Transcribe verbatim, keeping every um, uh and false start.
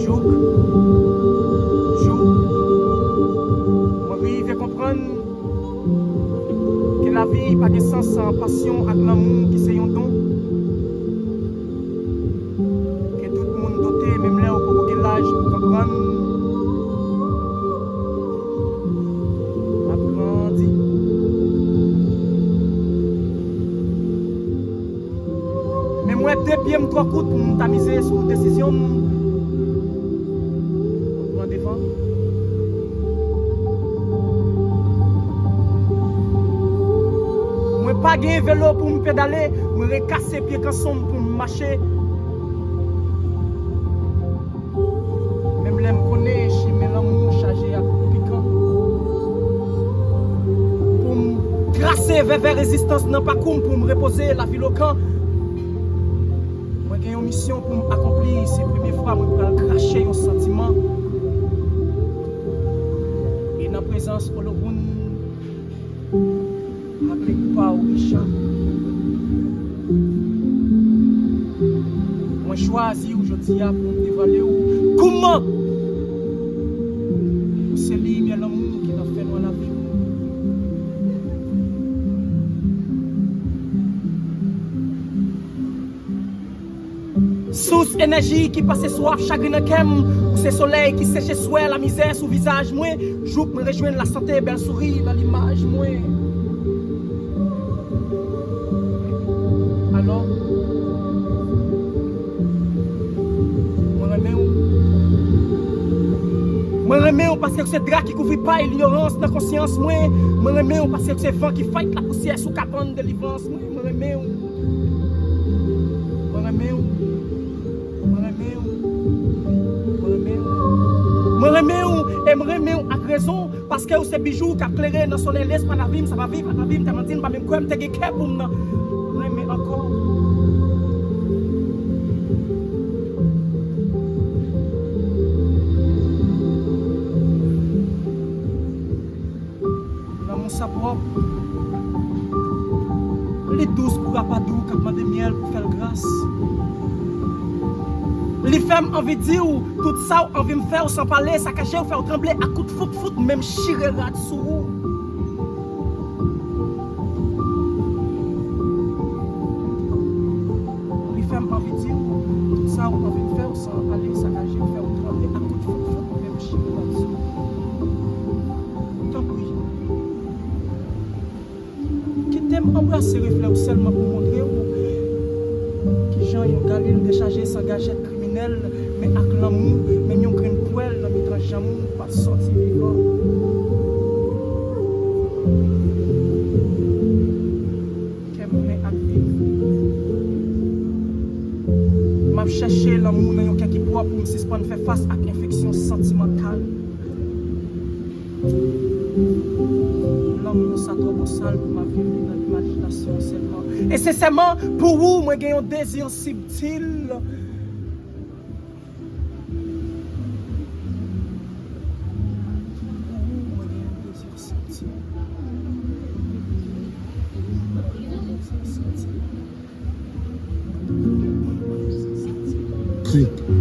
Jouk, jouk, mwen rive konprann ke lavi pa gen sans san pasyon ak lanmou ki se yon don. Ke tout moun dote, menm lè w poko gen laj pou konprann. M ap grandi. Men m wè de pye m twò kout pou m ta mize sou desizyon m pou m pran devan. Mwen pa gen velo pou m pedale, mwen rekase pye kanson m pou m mache. Menm lè m konnen chemen lanmou chaje ak pikan. Pou m trase vèvè rezistans nan pakou m, pou m repoze lavi lokan. Mwen gen yon misyon pou m akonpli, se premye fwa mwen pral krache yon santiman. E nan prezans Olohoun, Able pa w, Richard. Mwen chwazi w jodi a pou m devale w kouman ou se limyè lanmou ki nan fènwa lavi m. Sous enèji ki pase swaf chagren nan kè m, ou se solèy ki seche swè lamizè sou vizaj mwen, jouk mwen rejwenn lasante bèl souri nan limaj mwen. Alò, mwen renmen w. Mwen renmen w paske ou se dra ki kouvri pay linyorans nan konsyans mwen. Mwen renmen w paske ou se van ki fayt lapousyè sou kabann delivrans mwen. Mwen renmen w. Mwen renmen w. Mwen renmen w. Mwen renmen w. Mwen renmen w e m renmen w ak rezon, paske ou se bijou k ap klere nan solèy lespwa lavi m, sa pa viv ak lavi m, tèlman di m pa menm kwè m te gen kè pou m nan renmen ankò. Lanmou sa pwòp. Li dous kou rapadou k ap mande myèl pou fè l gras. Li fè m anvi di w tout sa w anvi m fè w san pale, sakaje w, fè w tranble ak kout fout fout, menm chire rad sou ou. Li fè m anvi di w tout sa w anvi m fè w san pale, sakaje w, fè w tranble ak kout fout fout, menm chire rad sou ou. Tanpri. Kite m anbrase reflè w sèlman pou montre w kijan yon galil dechaje san gajèt kriminèl, men ak lanmou, menm yon grenn pwèl nan mitan janm ou p ap sòti vivan. Kè m plen ak viv. M ap chèche lanmou nan yon kè ki pwòp pou m sispann fè fas ak enfeksyon santimantal. Lanmou sa twò bosal pou m ap viv li nan imajinasyon sèlman. E sensèman, pou ou, mwen gen yon dezi sibtil. Pou ou, mwen gen yon dezi sibtil. Krik.